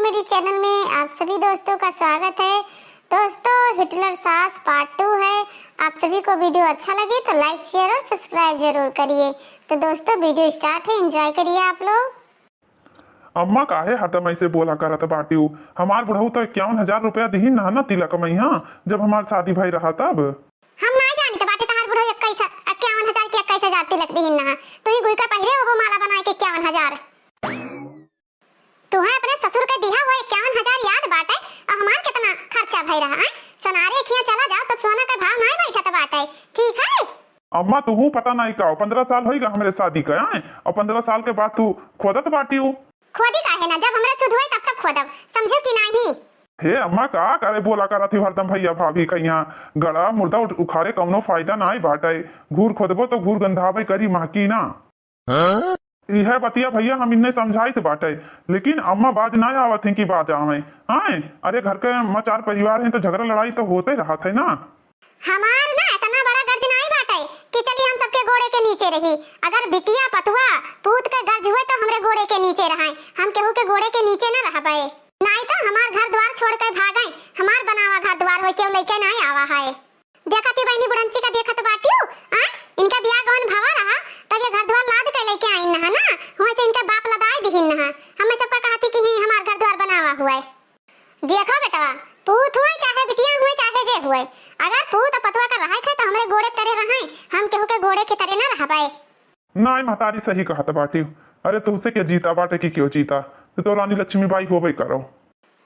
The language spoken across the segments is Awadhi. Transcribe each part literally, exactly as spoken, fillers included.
मेरे चैनल में आप सभी दोस्तों का स्वागत है। दोस्तों, हिटलर सास पार्ट टू है। आप सभी को वीडियो अच्छा लगे तो लाइक, शेयर और सब्सक्राइब जरूर करिए। तो दोस्तों, वीडियो स्टार्ट है, एंजॉय करिए आप लोग। अम्मा, काहे हरदम ऐसे बोला करत बाटिउ? हमार बुढ़ऊ तो इक्यावन हजार रुपया दिहिन ना, ना तिलक मइहाँ, जब हमार शादी भई रहा तब। हम नाई जानित बाटे तहार बुढ़ऊ इक्कीस, इक्यावन हजार के इक्कीस हजार तिलक दिहिन ना। तू ही गुई का पहिरे होबो माला बनाए के इक्यावन हजार। तुहे अपने ससुर के दिहा हुआ इक्यावन हजार याद बाटे, और हमार कितना खर्चा भई रहा है? सनारे खिया चला जाओ तो सोना का भाव नाई बैठत बाटे, ठीक है? अम्मा, तुहू पता नाई का, पन्द्रह साल होइगा हमरे शादी का, आए? और पन्द्रह साल के बाद तू खोदत बाटिउ। खोदी काहे ना, जब हमरे सुध होई तब तब खोदब, समझो कि नाई? हे अम्मा, का करे बोला करत ही हरदम भैया भाभी का यहाँ? गड़ा मुर्दा उठ-, उखाड़े कौनो फायदा नाई बाटे। घूर खोदबो तो घूर गंधाबे करी, महकी ना। हाँ? इहे बतिया भैया हम इन्हें समझाइत बाटे, लेकिन अम्मा बाज ना आवत हैं कि बाज आवे। आए, अरे घर के अम्मा चार परिवार हैं तो झगड़ा लड़ाई तो होते रहत है ना। हमार ना इतना बड़ा गर्ज नाई बाटे कि चली हम सबके गोड़े के नीचे रही। अगर बिटिया पतुआ पूत के गर्ज हुए तो हमरे गोड़े के नीचे रहाए, हम केहू के गोड़े के नीचे ना रहबे। नाई तो हमार घर द्वार छोड़ के भागे, हमार बनावा घर द्वार होए, केहू लइके नाई आवा है। देखत ही बहिनी बुढ़ंची का देखत बाटिउ, आ? इनका बियाह गवन भवा रहा, तब ये घर द्वार लाद के लइके आइन नहा ना, हुआं से इनके बाप लदाई दिहिन नहा। हमें सबका कहती कि ही हमार घर द्वार बनावा हुआ है। देखो बेटवा, पूत हुए चाहे बिटिया हुए चाहे जे हुए, अगर पूत पतुआ का रहाई खाए तो हमरे गोड़े तरे रहाई, हम केहू के गोड़े के तरे ना रहबे। नाई महतारी सही कहत बाटिउ। अरे तुहसे के जीता बाटे कि केहू जीता, तू तो रानी लक्ष्मीबाई होबे करो।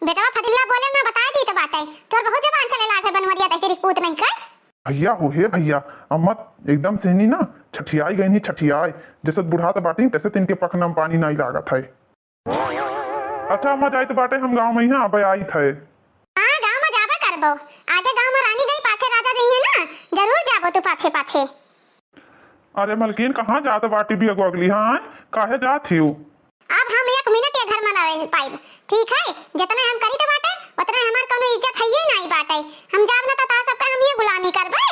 बेटवा फटिल्ला बोले ना बताए दी तो बाटे, तोर बहुत जबान चले लागे बनवरिया तैसे रिकपूत नहीं कर। भैया हो, हे भैया, अम्मा एकदम सेहनी ना छठियाई गई नहीं, छठियाई। जैसे बुढ़ात बाटी तैसे तिनके पखना में पानी नाई लागत है। अच्छा अम्मा, जाइत बाटे हम गाँव में, यहाँ अबे आइत है। हाँ, गाँव में जाबे करबो। आगे गाँव में रानी गई, पाछे राजा जइहे ना, जरूर जाबो तू पाछे पाछे। अरे मलकिन, कहाँ जात बाटी बियगो अगली? हाँ, काहे जात हिउ? अब हम एक मिनट ये घर में ना रह पाइब, ठीक है? जितना हम करी तो बाटे, उतना हमार कौनो इज्जत है ही नहीं बाटे। हम जाब ना तो तार सबका हम ये गुलामी करबे।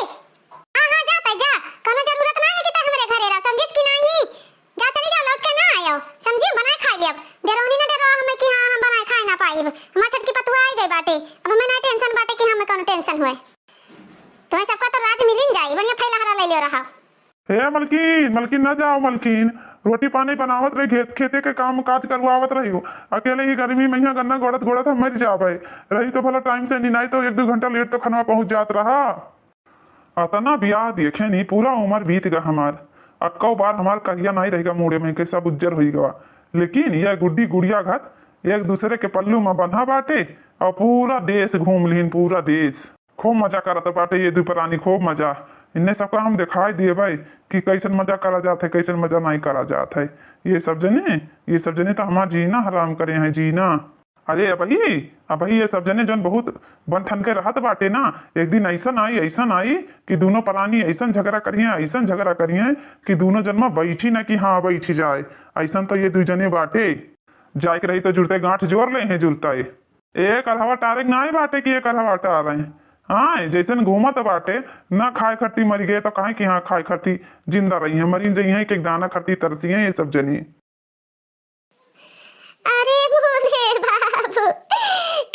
हाँ, हाँ, जा तै जा, कौनो जरूरत ना है कि तै हमरे घरे रह, समझिस कि नहीं? जा, चली जाओ, लौट के ना आयो, समझी? बनाए खाए लियब। डेरौनी ना डेरो हमें कि हाँ, हम बनाए खाए ना पाइब। हमार छोटकी पतुआ आई गई बाटे, अब हमें ना टेंशन बाटे कि हमें कौनो टेंशन हुए। तुम्हें सबका तो राज मिलिन जाई, बढ़िया फैला हरा ले लियो रहा। हे मलकिन, मलकिन ना जाओ मलकिन, रोटी पानी बनावत रही, खेत, खेते के काम काज करवावत रही हो। अकेले ही गर्मी में यहाँ गन्ना गोड़त गोड़त हम मर जाबे। रही तो भला टाइम से, नहीं तो एक दो घंटा लेट तो खनवा पहुँच जात रहा। अतना बियाह देखे नी, पूरा उमर बीत गा हमार। अक्को बार हमार करिया नाई रह गा मूड़े में, के सब उज्जर होई गवा। लेकिन ये गुड्डी गुड़िया घत एक दूसरे के पल्लू में बंधा बाटे और पूरा देश घूम लिहिन, पूरा देश। खूब मजा करत बाटे ये दू प्राणी, खूब मजा। इन्हें सबका हम दिखाई देबे कि कैसन मजा करा जात है, कैसन मजा नाई करा जात है। ये सब जने, ये सब जने तो हमार जीना हराम करे हैं, जीना। अरे अबही, अबही ये सब जने जौन बहुत बन ठन के रहत बाटे ना, एक दिन ऐसन आई, ऐसन आई कि दोनों प्राणी ऐसन झगड़ा करिहें, ऐसन झगड़ा करिहें कि दोनों जन में बैठी ना कि हाँ बैठी जाए। ऐसन तो ये दू जने बाटे, जाए के रही तो जुरते गांठ जोर ले हैं जुरते। एक अलहवा टारे के नाई बाटे कि एक अलहवा टारे। हाँ, जैसन घूमत बाटे, ना खाए खरती मरी गए तो काहे कि हाँ खाए खरती जिंदा रही हैं, मरी जइहें कि एक दाना खरती तरसी हैं ये सब जनी। अरे भोले बाबू,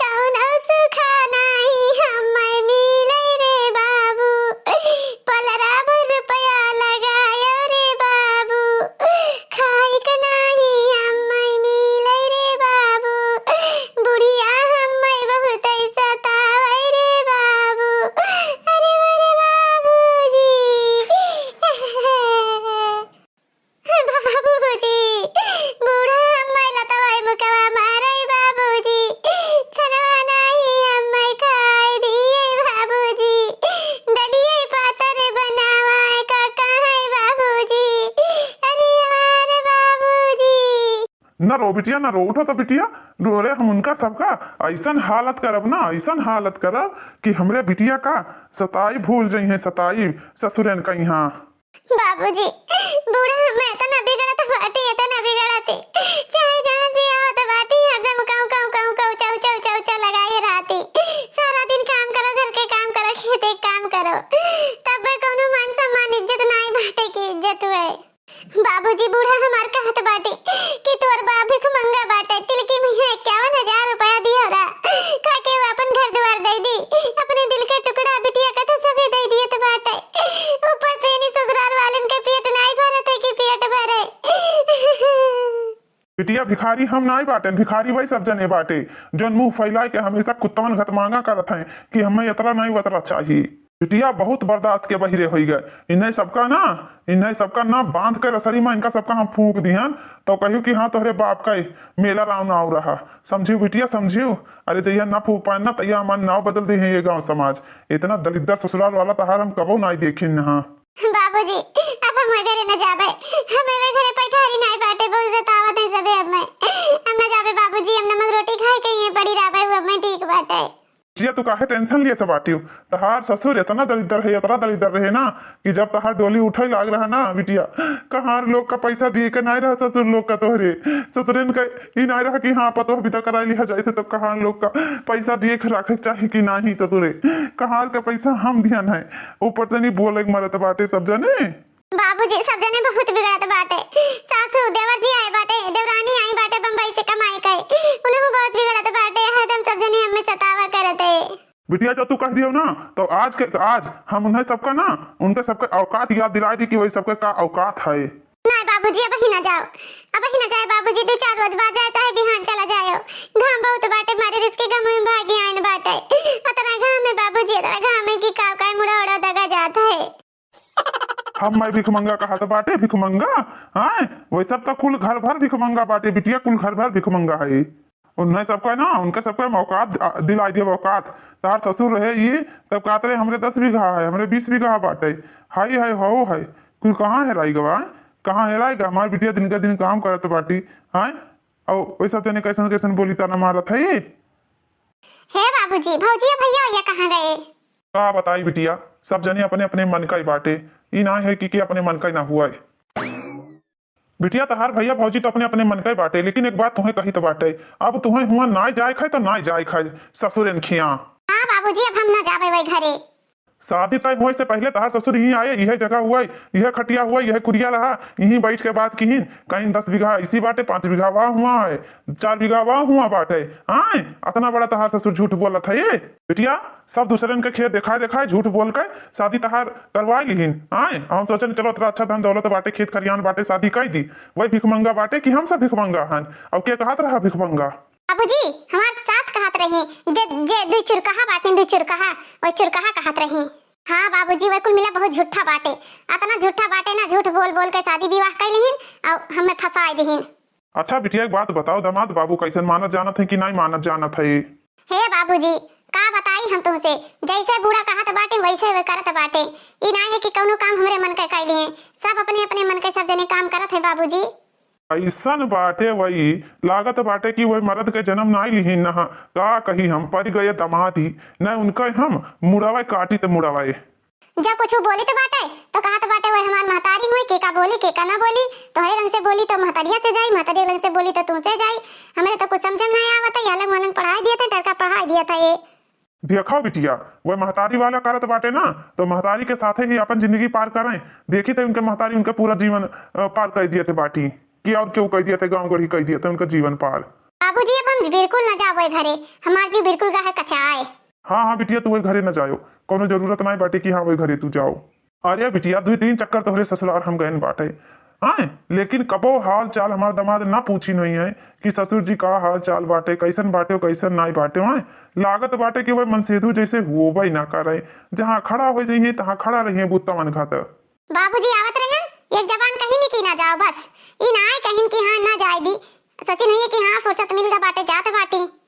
कौनो सुख नाही हम्मै मिलै रे बाबू, पलरा भर रुपया लगायो रे बाबू, खाइक नाही हम्मै मिलै रे बाबू, बुढ़िया हम्मै बहुतै सतावै रे बाबू, अरे मोरे बाबूजी। बाबूजी, बूढ़ा अम्मै लतवाई मुकवा मारै बाबूजी, खनवा नाही अम्मै खाए दिए बाबूजी, दलिये पातर बनावाए का कहै बाबूजी, अरे हमार बाबूजी। न रो बिटिया, न रो, उठो तो बिटिया, रो रे, हम उनका सबका ऐसन हालत करब ना, ऐसन हालत करब कि हमरे बिटिया का सताई भूल जइहें, सताई ससुरन का यहाँ। बाबूजी, बूढ़ा हम्मै एतना बिगड़त बाटी, एतना बिगड़त। चाहे जहाँ से आवत बाटी, हरदम काऊ, काऊ, काऊ, काऊ, चाऊ, चाऊ, चाऊ, चाऊ लगाए रहती। सारा दिन काम करो, घर के काम करो, खेते के काम करो। तब कौनो मान सम्मान इज्जत नाई बाटे की इज्जत हुए। बाबूजी, बूढ़ा हमार कहत बाटी कि तोर बाप भिखमंगा बाटे, तिलकी में इक्यावन हजार रुपया बिटिया, भिखारी हम नाई बाटेन, भिखारी वही सब जने बाटे, जौन मुँह फैलाए के हमेशा कुत्तवन घतमांगा करत हैं कि हमें यतरा नाई वतरा चाही। बिटिया, बहुत बर्दाश्त के बहिरे होई गए, इन्हें सबका ना, इन्हें सबका ना बांध के रसरी में इनका सबका हम फूंक दिहन, तो कहियो कि हाँ, तोहरे बाप का मेला राव नाव रहा, समझियो बिटिया, समझियो। अरे, जहिया ना फूंक पाए ना, तहिया हमार नाव बदल दे हैं ये गांव समाज। इतना दलिद्दर ससुराल वाला तहार हम कबो नाई देखिन ना। बाबूजी, अब हम ओए घरे न जाबे, हम ओए घरे पैठारी नाई बाटे, बहुत सतावत है सबे अब मैं। हम न जाबे बाबूजी, हम नमक रोटी खाए के ही पड़ी रहबे, अब मैं ठीक बाटे। बिटिया, तू काहे tension लेत बाटियो? तहार ससुर इतना दलिद्दर है, इतना दलिद्दर रहे ना कि जब तहार डोली उठे लाग रहा ना बिटिया, कहार लोग का पैसा दिए के नाई रहा ससुर लोग का तोहरे। ससुरन का ई नाई रहा कि हाँ, पतोह विदा कराई लिहा जाए थे, तब कहार लोग का पैसा दिए के राखे के चाही कि नाही ससुरे। कहार का पैसा हम दिहन है, ऊपर से नहीं बोले के मरत बाटे सब जने। बाबूजी, सब जने बहुत बिगड़त बाटे। सासू, देवर जी आए बाटे, देवरानी आई बाटे बम्बई से कमाई के, उन्हें बहुत बिगड़त बाटे, हरदम सब जने हमें सतावा करत है। बिटिया, जो तू कह दियो ना, तो आज के आज हम उन्हें सबका ना, उनके सबके औकात याद दिला दी कि वही सबके का औकात है। नहीं बाबूजी, अब ही ना जाओ, अब ही ना जाए बाबूजी, दो चार रोज बाद जाए, चाहे बिहान चला जाए। घाम बहुत बाटे, मारे रिस के घाम में भागी आइन बाटे। अतना घाम में बाबूजी, अतना घाम में कि का, का मुड़ा उड़ा दगा जात है। हम मैं भिखमंगा कहा तो बाटे भिखमंगा, हाँ? वैसे तो कुल घर भर भिखमंगा बाटे बिटिया, कुल घर भर भिखमंगा है। उन्हें सबका ना, उनके सबके औकात दि-, दिलाई दिया औकात। तार ससुर रहे ये, तब कहत रहे, "हमरे दस बीघा है, हमरे बीस बीघा बाटे, हाई है, हो है।" कुल कहाँ हेराई गवा? कहाँ हेराई गा? हमार बिटिया दिन के दिन काम करत बाटी, हाँ? और वही सब जने कैसन कैसन बोली ताना मारत है ये। हे बाबूजी, भौजी और भैया, भैया कहाँ गए? का बताई बिटिया, सब जने अपने अपने मन का ही बाटे। ई ना है कि, कि अपने मन का ही ना हुआ है। बिटिया, तहार भैया भौजी तो अपने अपने मन का ही बाटे, लेकिन एक बात तुहें कही तो बाटे, अब तुहें हुआ नाई जाए खाए तो नाई जाए खाए ससुरन खिया। हाँ बाबूजी, अब हम ना जाबे वही घरे। शादी तय होए से पहले तहार ससुर यहीं आए, यह जगह हुआ, यह खटिया हुआ, यह कुरिया रहा, यहीं बैठ के बात किहिन, कहीं दस बीघा इसी बाटे, पाँच बीघा वहाँ हुआ है, चार बीघा वहाँ हुआ बाटे। आए, अतना बड़ा तहार ससुर झूठ बोलत है ये। बिटिया, सब दूसरन के खेत देखाए देखाए झूठ बोल के शादी तहार करवाए लिहिन। आए, हम सोचन चलो इतना अच्छा धन दौलत बाटे, खेत खरियान बाटे, शादी कर दी। वही भिखमंगा बाटे कि हम सब भिखमंगा हन? अब के कहत रहा भिखमंगा? बाबूजी, हमार सास कहत रही, जे, जे दुई चुरकहा बाटे, दुई चुरकहा, वही चुरकहा कहत रही। हाँ बाबूजी, वही कुल मिला बहुत झूठा बाटे, अतना झूठा बाटे ना, झूठ बोल बोल के शादी विवाह कर लिहिन और हमें फंसाए दिहिन। अच्छा बिटिया, एक बात बताओ, दामाद बाबू कैसन मानत जानत है कि नहीं मानत जानत है? हे बाबूजी, का बताई हम तुमसे, जैसे बूढ़ा कहत बाटे वैसे वे करत बाटे। ई नाई है कि कौनो काम हमरे मन के कैली है, सब अपने अपने मन के सब जने काम करत है बाबूजी। ऐसन बाटे वही, लागत बाटे कि वही मर्द के जन्म नाई लिहिन न, का कही हम, परि गए दमादी, न उनके हम मुड़ावे काटी त मुड़ावे। जब कुछ बोली तो बाटे, तो कहत बाटे, "वह हमार महतारी हुई, के का बोली, के का ना बोली, तोहरे रंग से बोली तो महतरिया से जाई, महतरिया रंग से बोली तो तुमसे जाई।" हमरे तो कुछ समझ में नहीं आवत है, यह लोग मन पढ़ाई दिया था, टरका पढ़ाई दिया था ये। देखो बिटिया, वह महतारी वाला करत बाटे ना, तो महतारी के साथे ही अपन जिंदगी पार करें। देखी तो उनके महतारी उनका पूरा जीवन, अ, पार कर दिए थे बाटी, कि और क्यों कर दिए थे, गाँव गढ़ी कर दिए थे उनका जीवन पार। बाबूजी, अब हम बिल्कुल न जाबे घरे, हमार जीव बिल्कुल रहे कचाए। हाँ, हाँ बिटिया, तू वही घरे न जायो, कौनो जरूरत नाई बाटे कि हाँ, वही घरे तू जाओ। अरे बिटिया, दुई तीन चक्कर तोहरे ससुराल हम गएन बाटे, हाँ, लेकिन कबो हाल चाल हमार दामाद ना पूछी नहीं है कि ससुर जी का हाल चाल बाटे, कैसन बाटे, कैसन नाई बाटे, हाँ। लागत बाटे कि वह मनसेधु जैसे होबे ना करे, जहाँ खड़ा हो जाइए, तहाँ खड़ा रहिए, बुत्ता मन घात। बाबूजी आवत रहन, एक जबान कहीं नहीं कि ना जाओ, बस ई ना आए कहीं कि हाँ ना जाए दी। सोची नहीं है कि हाँ फुर्सत मिल गा बाटे, जात बाटी।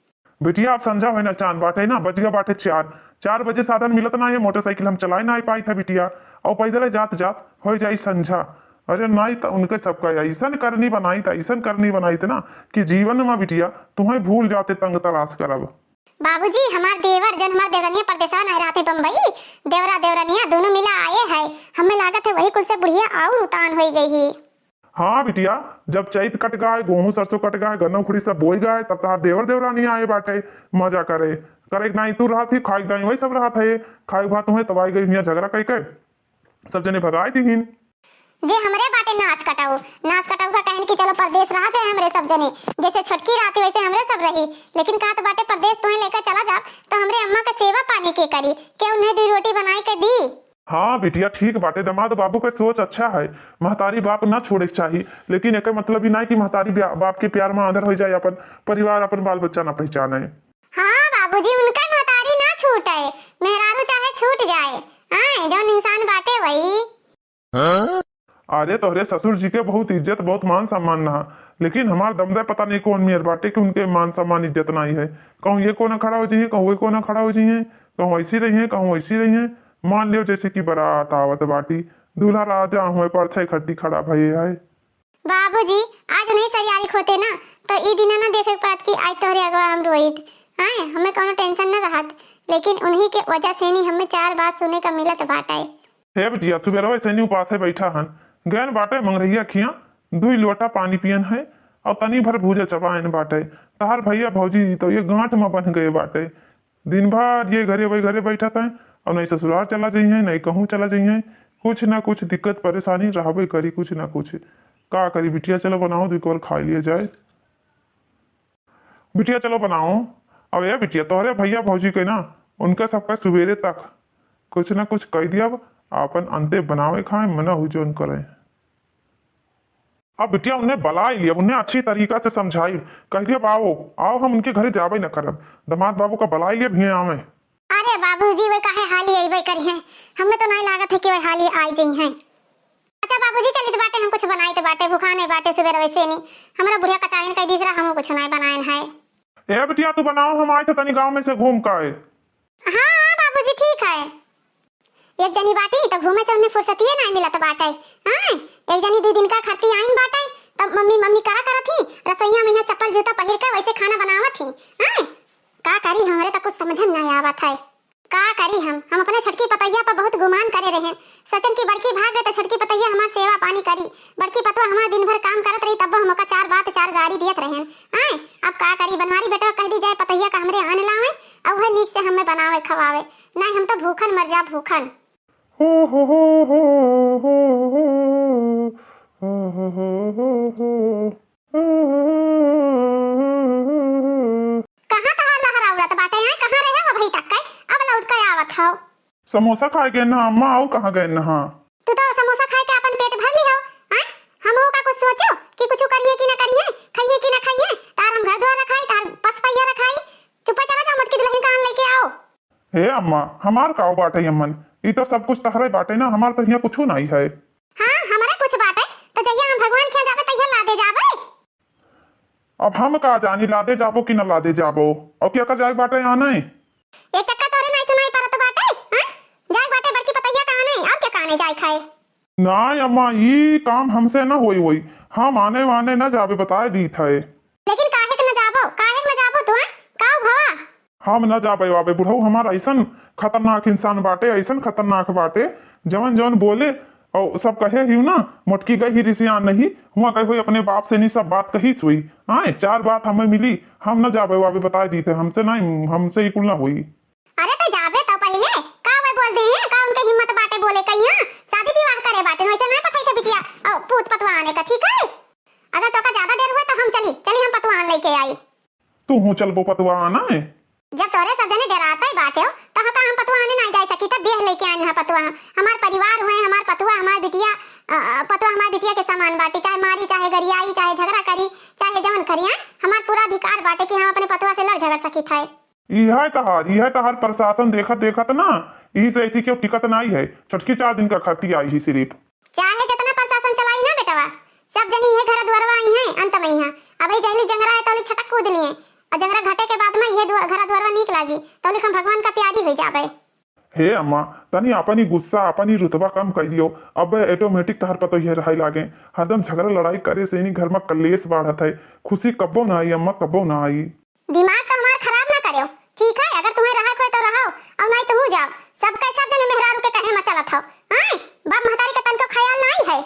बिटिया, अब संझा होए ना, चांद बाटे ना, बज गया बाटे चार। चार बजे साधन मिलत ना है, मोटरसाइकिल हम चलाए ना पाई था बिटिया, और पैदल जात जात हो जाई संझा। अरे नाई त उनके सबका ऐसन करनी बनाई त, ऐसन करनी बनाई त ना कि जीवन में बिटिया तुम्हें भूल जाते तंग तलाश करब। बाबूजी, हमार देवर, जौन हमार देवरनिया परदेसवा नाई रहते बम्बई, देवरा देवरनिया दोनों मिला आए है। हमें लागत है वही कुल से बुढ़िया और उतान होई गई ही। हाँ बिटिया, जब चैत कट गए, गोहूँ सरसों कट गए, गन्ना उखड़ी सब बोई गए, तब तहार देवर देवरानी आए बाटे मजा करे। करे के दाई तू रहत ही, खाए के दाई वही सब रहत है। खाए के भात तुम्हें तबाई गई हियाँ झगड़ा कई के सब जने भगाई दीहिन। जे हमरे बाटे नास कटाऊ, नास कटाऊ का कहन कि चलो परदेस रहा जाए हमरे सब जने, जैसे छोटकी रहती वैसे हमरे सब रही। लेकिन कहत बाटे परदेस तुम्हें लेकर चला जाब तो हमरे अम्मा का सेवा पानी के करी, के उन्हें दो रोटी बनाई के दी। हाँ बिटिया, ठीक बाटे, दामाद बाबू के सोच अच्छा है। महतारी बाप ना छोड़े के चाही, लेकिन एकर मतलब ई ना कि महतारी ब्या-, बाप के प्यार में आंधर हो जाए, अपन परिवार, अपन बाल बच्चा ना पहचाने। हाँ बाबूजी, उनकर महतारी ना छूटे, मेहरारू चाहे छूट जाए, हाँ, जौन इंसान बाटे वही। अरे तोहरे ससुर जी के बहुत इज्जत, बहुत मान सम्मान ना, लेकिन हमार दमदे पता नहीं कौन मेर बाटे कि उनके मान सम्मान इज्जत नाई है। कहूँ ये कोना खड़ा हो जाइए, कहूँ वो कोना खड़ा हो जाइए, कहूँ ऐसी रही है, कहूँ वैसी रही है। मान लियो जैसे कि बारात आवत बाटी, दूल्हा राजा हुए पर छह खट्टी खड़ा भये है। बाबूजी, आज नहीं सरियारी होते ना, तो ई दिना ना देखे के पड़त कि आज तोहरे अगवा हम रोइत। हाँ, हमें कौनो tension न रहत, लेकिन उन्हीं के वजह से नहीं हमें चार बात सुने का मिलत बाटे। हे बिटिया, सुबेरवा से नहीं उपासे बैठा हन, गैन बाटे मंगरैया खिया, दुई लोटा पानी पियन है और तनी भर भूजा चबायन बाटे। तहार भैया भौजी तो ये गांठ में बन गए बाटे, दिन भर ये घरे वही घरे बैठत हैं और नहीं ससुराल चला जाइए, नहीं कहूँ चला जाइए, कुछ ना कुछ दिक्कत परेशानी रहबे करी, कुछ ना कुछ। का करी बिटिया, चलो बनाओ, दो कौर खा लिया जाए। बिटिया चलो बनाओ। अब ए बिटिया, तोहरे भैया भौजी के ना, उनके सबके सुबेरे तक कुछ ना कुछ कह दिया, अपन अंते बनावे खाए, मना हुई जौन करे। अब बिटिया उन्हें बलाई लिया, उन्हें अच्छी तरीका से समझाई, कह दिया, "आओ, आओ, हम उनके घरे जाबे न करब, दामाद बाबू का बलाई लिया, भिए आवे।" अरे बाबूजी, वे काहे हाली अइबे करिहें, हमें तो नहीं लागत है कि वे हाली आई जइहें। अच्छा बाबूजी, चलित बाटे, हम कुछ बनाइत बाटे, भूखा नहीं बाटे, सुबेर वैसे नहीं, हमरा बुढ़िया कचाइन कह दीस रहा, हम कुछ नहीं बनाएन है। ए बिटिया, तू बनाओ, हम आए थे तनी गांव में से घूम के आए। हाँ, हाँ बाबूजी, ठीक है। एक जनी बाटी तो घूमे से उन्हें फुर्सतिये नहीं मिलत बाटे। हाँ, एक जनी दू दिन का खर्ची आइन बाटे, तब मम्मी मम्मी करा करत ही, रसोइया में यहाँ चप्पल जूता पहिर के वैसे खाना बनावत ही। हाँ, का करी, हमरे तो कुछ समझ में नहीं आवत है। का करी हम, हम अपने छोटकी पतोहिया पर बहुत गुमान करे रहेन। सोचन कि बड़की भाग गए तो छोटकी पतोहिया हमार सेवा पानी करी। बड़की पतोह हमार दिन भर काम करत रही, तब्बो हम ओका चार बात चार गारी दियत रहेन। आय, अब का करी, बनवारी बेटवा कह दी जाए पतोहिया का हमरे आन लावे, और वह नीक से हमें बनावे खवावे। नहीं, हम तो भूखन मर जा, भूखन। हो, हो, हो। कहाँ तहार लहरा उड़त बाटे, आय? कहाँ रहे हो भाई टक्के? अब लौट के आवत हो। समोसा खाए गए ना अम्मा, आओ कहाँ गए ना? तू तो समोसा खाए के अपन पेट भर ली हो, आय? हम हो का कुछ सोचो कि कुछ करिए कि ना करिए, खाइए कि ना खाइए, तार हम घर द्वार रखाई, तार पस पहिया रखाई, चुप्पा चला जा, मोटकी दुल्हन का आन लेके आओ। हे अम्मा, हमार काव बाटे अम्मन, ई तो सब कुछ तहरे बाटे ना, हमार तो हियाँ कुछू नाई है। हाँ, हमरे कुछ बाटे, तो जहिया हम भगवान खिया जाबे, तहिया लादे जाबे। अब हम का जानी लादे जाबो कि न लादे जाबो, और क्या का जाए बाटे यहाँ नहीं? एक चक्का तोहरे नहीं सुनाई पड़त बाटे, हाँ? जाए बाटे बड़की पतैया कहाँ नहीं, और क्या कहाँ नहीं जाए खाए? नाई अम्मा, ई काम हमसे न होई होई, हम आने वाने न जाबे, बताए दीत है। लेकिन काहे के न जाबो, काहे के न जाबो तू, हाँ? काऊ भवा? हम न जाबे वाबे, बुढ़ऊ हमार ऐसन खतरनाक इंसान बाटे, ऐसन खतरनाक बाटे, जवन जवन बोले और सब कहे ही ना, मोटकी गई ही रिसियान नहीं, हुआ गई हुई अपने बाप से नहीं सब बात कही सुई। आए, चार बात हमें मिली, हम न जाबे वाबे, बताए दीत है, हमसे नहीं, हमसे ही कुल ना हुई। अरे तो जाबे तो पहिले, का वे बोल दे हैं, का उनके हिम्मत बाटे बोले कहिया, शादी विवाह करे बाटे, वैसे नहीं पठाई थे बिटिया, और पूत पतवा आने का, ठीक है? अगर तोका ज्यादा डर हुआ तो हम चली, चली हम पतवा आन लेके आई। तू हूँ चलबो पतवा आना है? जब तोरे सब जने डराते ही बाटे हो, तो हम का हम पतवा आने ना जाए सकी, तब बेह लेके आए हैं पतवा। हमार परिवार हुए, हमार पतवा, हमार बिटिया, अ, अ, पतवा हमार बिटिया के समान बाटे, चाहे मारी, चाहे गरियाई, चाहे झगड़ा करी, चाहे जवन करी, आए, हमार पूरा अधिकार बाटे कि हम अपने पतवा से लड़ झगड़ सकी थे। इहे तहार, इहे तहार प्रशासन देखत देखत ना, इही से ऐसी क्यों टिकत नाई है। छोटकी चार दिन का खाती आई ही सिर्फ। चाहे जितना प्रशासन चलाई ना बेटवा, सब जनी इहे घर दुआरवा आई हैं अंत में यहाँ। अबे जहली जंगरा है तौली छटक कूद लिए, और जंगरा घटे के बाद में इहे दुआ-, घर दुआरवा नीक लागी, तौली हम भगवान का प्यारी हो जाबे। हे अम्मा, तनी अपन ही गुस्सा, अपन ही रुतबा कम कर दियो। अब automatic तहर पतोहिया रहाई लागे। हरदम झगड़ा लड़ाई करे से इन्हीं घर में कलेश बाढ़त है। खुशी कब्बो ना आई अम्मा, कब्बो ना आई। दिमाग तो हमार खराब ना करियो, ठीक है? अगर तुम्हें रहा कोई तो रहो, और नहीं तो हो जाओ। सब कैसा जने मेहरारू के कहे में चलत हो, हाँ? बाप महतारी का तनको ख्याल नहीं है।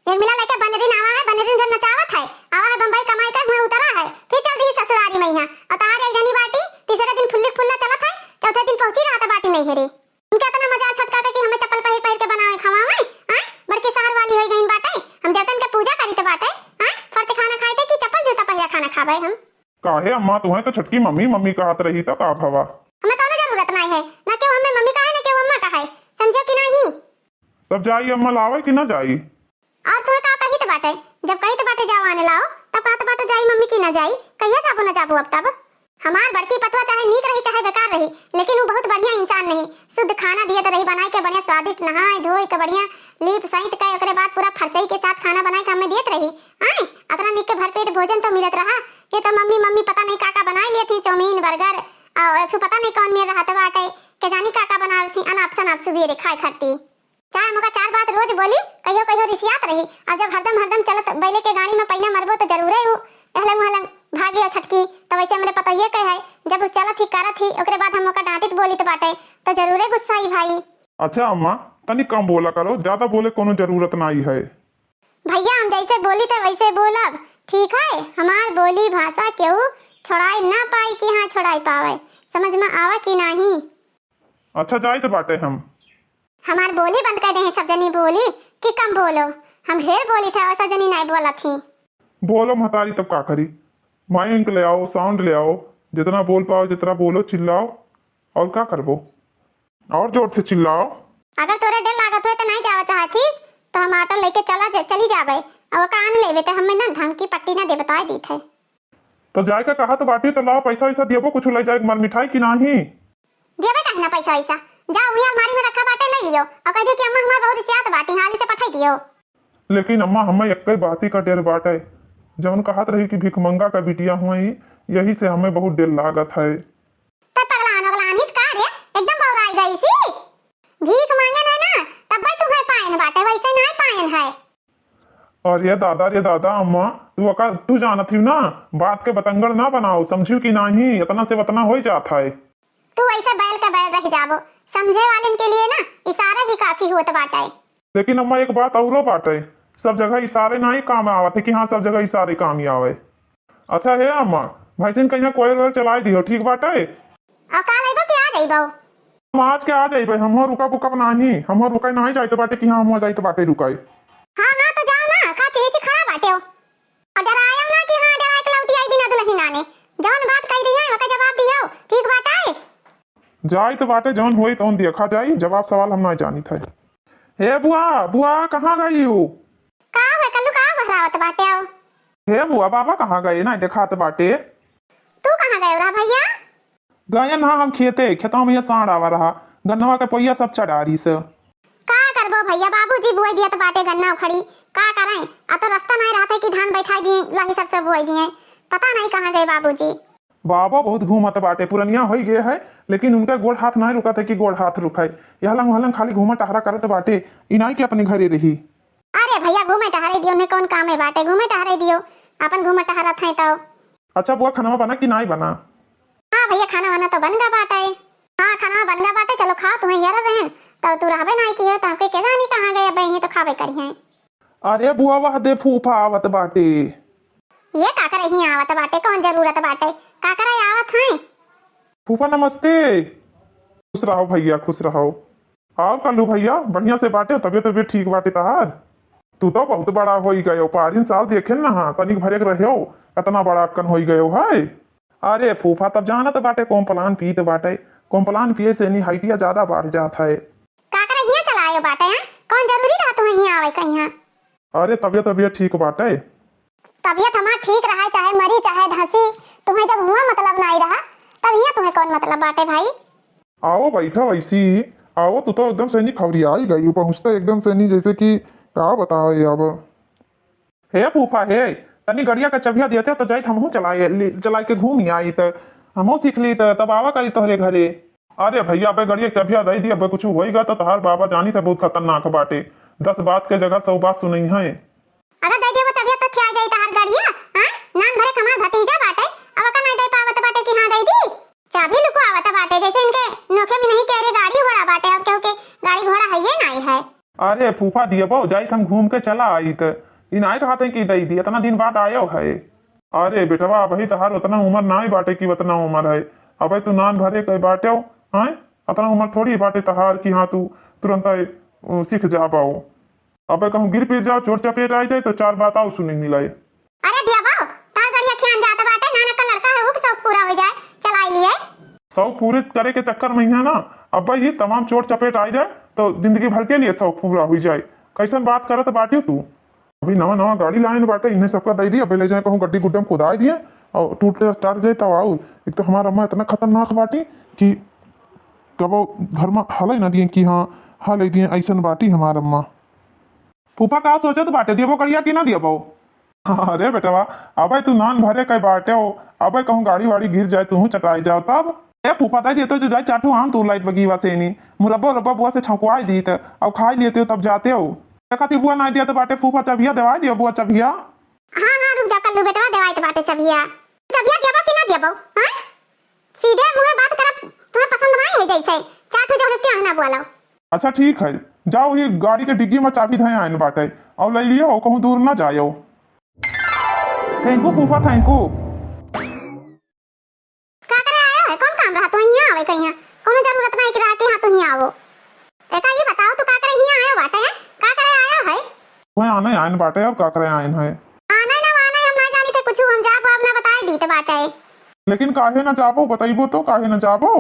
एक मिला लेके बंदरिन आवा है, बंदरिन घर नचावत है, आवा है बम्बई कमाई कर हुआ उतरा है, फिर चल दी ससुरारी में यहाँ। और तहार एक जनी बाटी, तीसरे दिन फुल्ली फुल्ला चलत है, चौथे दिन पहुंची रहा था बाटी नहीं हेरी। इनके इतना मजा छटका के कि हमें चप्पल पहिर पहिर के बनावे खवावे, हाँ? बड़की शहर वाली हो गई बाटे, हम देवतन के पूजा करी तो बाटे, हाँ? फर्ज खाना खाए थे कि चप्पल जूता पहिरा खाना खावे हम? काहे अम्मा, तुम्हें तो छोटकी मम्मी मम्मी कहत रही तो का भवा? हमें कौनो जरूरत नहीं है, ना केहू हमें मम्मी कहे, ना केहू अम्मा कहे, समझो कि नहीं? तब जाई अम्मा, लावे कि ना जाई? और तुहे का कहित बाटे? जब कहित बाटे जाओ आने लाओ, तब कहत बाटे जाई मम्मी कि ना जाई? कहिया जाबो ना जाबो अब तब? हमार बड़की पतोह चाहे नीक रही चाहे बेकार रही, लेकिन उ बहुत बढ़िया इंसान रही। शुद्ध खाना दियत रही बनाई के, बढ़िया स्वादिष्ट नहाए धोए के, बढ़िया लीप सैंत के, ओकरे बाद पूरा फरचई के साथ खाना बनाई के हमें दियत रही। आए, अतना नीक के भरपेट भोजन तो मिलत रहा। ये तो मम्मी, मम्मी पता नहीं का का बनाई लेत ही, चाउमीन, बर्गर, और एक ठो पता नहीं कौन मेर रहत बाटे, के जानी का का बनावत ही, अनाप शनाप सुबेरे खाए खातिर। चाहे हमका चार बात रोज बोली, कहियो कहियो रिसियात रही। अब जब हरदम हरदम चलत बैले के गाड़ी में पैना मरबो तो जरूरे उ एहलंग ओहलंग भागी और छटकी। तो वैसे हमरे पतोहिए के है, जब उ चलत ही करत ही ओकरे बाद हम ओका डांटित बोलित बाटे तो जरूरे गुस्साई भाई। अच्छा अम्मा, तनी कम बोला करो, ज्यादा बोले कोनो जरूरत नाई है। भैया हम जैसे बोली थे वैसे बोलब, ठीक है? हमार बोली भाषा केहू छोड़ाई ना पाई कि हाँ छोड़ाई पावे, समझ में आवा कि नाही? अच्छा जाइत बाटे हम। हमार बोली बंद कर दे हैं सब जनी बोली कि कम बोलो। हम ढेर बोली थे और सब जनी नहीं बोलत ही। बोलो महतारी, तब का करी? माइक ले आओ, साउंड ले आओ, जितना बोल पाओ, जितना बोलो, चिल्लाओ, और का करबो? और जोर से चिल्लाओ। अगर तोरे डर लागत होए तो नहीं जावा चाहत ही तो हम ऑटो लेके चला जा, चली जाबे। और ओका आन लेबे तो हमें ना धमकी पट्टी ना दे, बताए दी थे। तो जाए के कहा तो बाटी, तो लाओ पैसा वैसा दियबो, कुछ ले जाए मल मिठाई कि नाही? देबे काहे ना पैसा वैसा? जाओ, वही अलमारी में रखा बाटे, ले लियो और कह दियो कि अम्मा हमार बहुत रिसियात बाटी, हाली से पठाई दियो। लेकिन अम्मा, हमें एक ही बाती का डर बाटे, जौन कहत रही कि भिखमंगा का बिटिया हुई, यही से हमें बहुत डर लागत है। तो पगलान वगलान हिस का रे, एकदम बौराई गई सी। भीख मांगन है ना, तब भाई तुम्हें पायन बाटे, वैसे नहीं पायन है। अरे दादा रे दादा, अम्मा, तू अका, तू जानत हियो ना, बात के बतंगड़ ना बनाओ, समझियो कि नाही, इतना से उतना हो जात है। तू ऐसे बैल के बैल रह जाबो, समझे वालन के लिए ना इशारा ही काफी होत बाटे। लेकिन अम्मा, एक बात औरो बाटे, सब जगह इशारे नाही काम आवत है कि हाँ, सब जगह इशारे काम ही आवे। अच्छा हे अम्मा, भैंसिन कहिया कोयल वोयल चलाए दियो, ठीक बाटे? और का लेबो कि आ जाइबो? हम आज के आ जाइबे, हमहू रुकब उकब नाही, हमहू रुके नाही जाइत बाटे कि हाँ, हमहू जाइत बाटे रुकाए। हाँ, हाँ, तो जाओ ना, का चीज से खड़ा बाटे हो? और डरायो ना कि हाँ, डराए के लौटी आई बिना दुल्हन आने। जौन बात कही रही है, ओका जवाब दियो, ठीक बाटे? जाइत बाटे, जौन होई तौन देखा जाई, जवाब सवाल हम ना जानित है। हे बुआ, बुआ, कहाँ गई हो? का हुए कल्लू, का बहरावत बाटे हो? हे बुआ, बाबा कहाँ गए ना देखात बाटे? तू कहाँ गए रहा भैया? गए ना हम खेते, खेतवा में ये साँड़ आवा रहा, गन्नवा के पोइया सब चढ़ा रही से। का करबो भैया, बाबूजी बुआई दियत बाटे गन्ना उखड़ी, का करें? आ तो रास्ता नहीं रहत है कि धान बैठाई दिए, लाही सबसे बुआई दिए, पता नहीं कहाँ गए बाबूजी। बाबा बहुत घूमत बाटे, पुरनिया होई गए है, लेकिन उनका गोड़ हाथ नहीं रुकत है कि गोड़ हाथ रुकाए। यहलंग वहलंग खाली घूमत टहरा करत बाटे, ई नाई के अपने घरे रही। अरे भैया, घूमे टहरे दियो, उन्हें कौन काम है बाटे, घूमे टहरे दियो, अपन घूमे टहरत हैं तो। अच्छा बुआ, खाना बना कि नाई बना? हाँ भैया, खाना वाना तो बन गा बाटे। हाँ, खाना बन गा बाटे, चलो खाओ, तुम्हें यार रहन, तो तू रहबे नाई की है, तो हमके के जानी कहाँ गए, अब यहीं तो खाबे करी हैं। अरे बुआ, वह दे फूफा आवत बाटे। ये का करे ही आवत बाटे, कौन जरूरत बाटे, का करे आवत हैं? फूफा नमस्ते। खुश रहो भैया, खुश रहो। आओ कल्लू भैया, बढ़िया से बाटे, तबियत, तबियत ठीक बाटे तहार? तू तो बहुत बड़ा होई गयो, पारिन साल देखे न हा, तनिक भरेक रहो, इतना बड़ा अक्कन होई गयो है। अरे फूफा, तब जानत बाटे कौन पलान पीत बाटे, कौन पलान पिए से नी हाइटिया ज्यादा बढ़ जात है। का करे हियां चला आयो बाटे, हैं? कौन जरूरी रहा तुम्हें हियां आवे का हियां? अरे तबियत, तबियत ठीक बाटे। तबियत हमार ठीक रहा, चाहे मरी, चाहे धंसी, तुम्हें जब हुआ मतलब नाई रहा, तब हियां तुम्हें कौन मतलब बाटे भाई? आओ बैठा वैसी, आओ, तू तो एकदम से नी खबरियाई गई, पहुँचते एकदम से नी, जैसे कि का बताओ ये अब। हे फूफा हे, तनी गड़िया का चबिया देते तो जाइत हमहू चलाए, ले- चलाए के घूम आई त हमहू सीख ली त तब आवा करी तोहरे घरे। अरे भैया, अबे गड़िया के चबिया दे दी, अबे कुछ होई गा तो तहार बाबा जानी थे बहुत खतरनाक बाटे, दस बात के जगह सौ बात सुनई है। अगर दे दियो वो चबिया तो क्या जाई तहार गड़िया, हाँ? नान भरे हमार भतीजा बाटे, अब ओका नहीं दे पावत बाटे कि हाँ दे दी। चाबी लुकवावत बाटे, जैसे इनके नोखे में नहीं कह रहे गाड़ी घोड़ा बाटे, अब केहू के गाड़ी घोड़ा है ये नहीं है। अरे फूफा दियबो, जाइत हम घूम के चला आइत। ई नाय कहत हैं कि दई दी, इतना दिन बाद आयो है। अरे बेटवा, अबही तहार उतना उम्र नाय बाटे कि उतना उम्र है। अबे तू नान भरे के बाटे हो, हैं? इतना उम्र थोड़ी बाटे तहार कि हाँ तू तुरंत, अ, सीख जा पाओ। अबे कहूँ गिर पिर जाओ, चोट चपेट आ जाए तो चार बात आओ सुने मिलाए। अरे दिया बाऊ, तार गड़िया खियान जात बाटे, नाना का लड़का है, वो शौक पूरा हो जाए, चलाई लिए। शौक पूरे करे के चक्कर में है ना, अब ये तमाम चोट चपेट आ जाए तो जिंदगी भर के लिए शौक पूरा हुई जाए। कैसन बात करत बाटियो तू? अभी नवा नवा गाड़ी लाइन बाटे, इन्हें सबका दे दिया, पहले जाए कहूँ गड्डी गुड्डम कुदाई दिए और टूट टाट जाए तब आऊ। एक तो हमार अम्मा इतना खतरनाक बाटी कि कबो घर में हले ना दिए कि हाँ, हले दिए, ऐसन बाटी हमार अम्मा। फूफा का सोचत बाटे, देबो करिया कि ना देबो? अरे बेटवा, अबे तू नान भरे के बाटे हो, अबे कहूँ गाड़ी वाड़ी गिर जाए, तू चटाई जाओ तब। ए फूफा, ताई देतो जो जाए चार ठो आम तू लाइत बगीवा से नी, मुरब्बा उरब्बा बुआ से छौंकवाई दीत, अब खाई लेते हो तब जाते हो। देखा थी बुआ नाई दिया तो बाटे फूफा, चबिया देवाई दियो बुआ, चबिया। हाँ, हाँ, रुक जा कल्लू बेटवा, देवाई तो बाटे चबिया। चबिया देबो कि ना देबो? हाँ? सीधे मुँहे बात करब, तुम्हें पसंद नाई है जैसे, चार ठो जब रुकते हैं ना बोलो। अच्छा ठीक है, जाओ ये गाड़ी के डिग्गी में चाबी धए आइन बाटे, और ले लियो, कहूँ दूर ना जायो। Thank you फूफा, thank you। का करे आया है? कौन काम रहा तो यहाँ आवे कहीं? कौनो जरूरत नहीं कि रहा कि हाँ तू यहाँ आवो। एका ये बताओ तू का करे यहाँ आया बाटे है? का करे आया है? वह आने आइन बाटे और का करे आइन है? आने ना आने हम ना जानी थे कुछ, हम जाब अब ना बताए दी ते बाटे। लेकिन काहे ना जाबो, बताइबो तो काहे ना जाबो?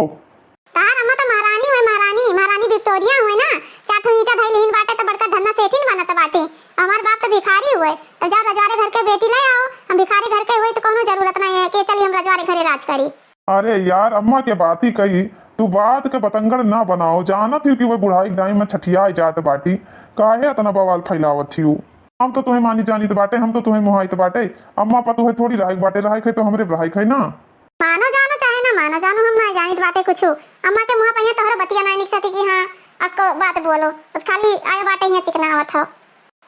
तार अम्मा तो महारानी हुए, महारानी, महारानी विक्टोरिया हुए ना, चार ठो ईंटा धई लेहिन बाटे तो बड़का धन्ना सेठिन बनत बाटे। हमार बाप तो भिखारी हुए, तो जाओ रजवाड़े घर के बेटी ले आओ। हम भिखारी घर के हुए तो कौनो जरूरत नहीं है कि चलिए हम रजवाड़े घरे राज करी। अरे यार, अम्मा के बात ही कही, तू बात के बतंगड़ ना बनाओ। जानत ही कि वह बुढ़ाई के टाइम में छठियाए जात बाटी, काहे इतना बवाल फैलावत ही? हम तो तुम्हें मानी जानित बाटे, हम तो तुम्हें मोहाइत बाटे। अम्मा पा तुहे थोड़ी रहे बाटे, रहे खे तो हमरे रहे खे ना। मानो जानो चाहे ना मानो जानो, हम ना जानित बाटे कुछ। अम्मा के मुँह पे यहाँ तोहरा बतिया ना निकसती कि हाँ, अक्को बात बोलो, बस खाली आए बाटे यहाँ चिकनावत हो।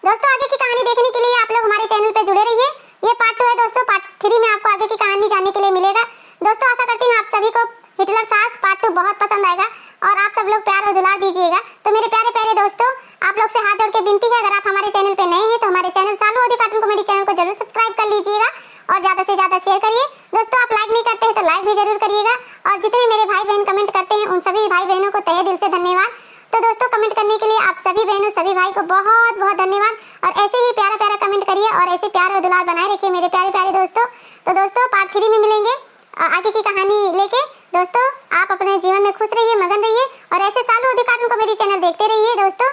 दोस्तों, आगे की कहानी देखने के लिए आप लोग हमारे channel पे जुड़े रहिए। ये part two है दोस्तों, part three में आपको आगे की कहानी जानने के लिए मिलेगा। दोस्तों, आशा करती हूँ आप सभी को हिटलर सास part two बहुत पसंद आएगा और आप सब लोग प्यार और दुलार दीजिएगा। तो मेरे प्यारे प्यारे दोस्तों, आप लोग से हाथ जोड़ के विनती है, अगर आप हमारे channel पे नए हैं तो हमारे channel सालू अवधी cartoon comedy channel को जरूर subscribe कर लीजिएगा और ज़्यादा से ज़्यादा share करिए। दोस्तों, आप like नहीं करते हैं तो like भी जरूर करिएगा और जितने मेरे भाई बहन comment करते हैं उन सभी भाई बहनों को तहे दिल से धन्यवाद। तो दोस्तों, comment करने के लिए आप सभी बहनों सभी भाई को बहुत बहुत धन्यवाद और ऐसे ही प्यारा प्यारा comment करिए और ऐसे प्यार और दुलार बनाए रखिए मेरे प्यारे प्यारे दोस्तों। तो दोस्तों, part three में मिलेंगे अ, आगे की कहानी लेके। दोस्तों, आप अपने जीवन में खुश रहिए, मगन रहिए और ऐसे सालू अवधी cartoon comedy channel देखते रहिए दोस्तों।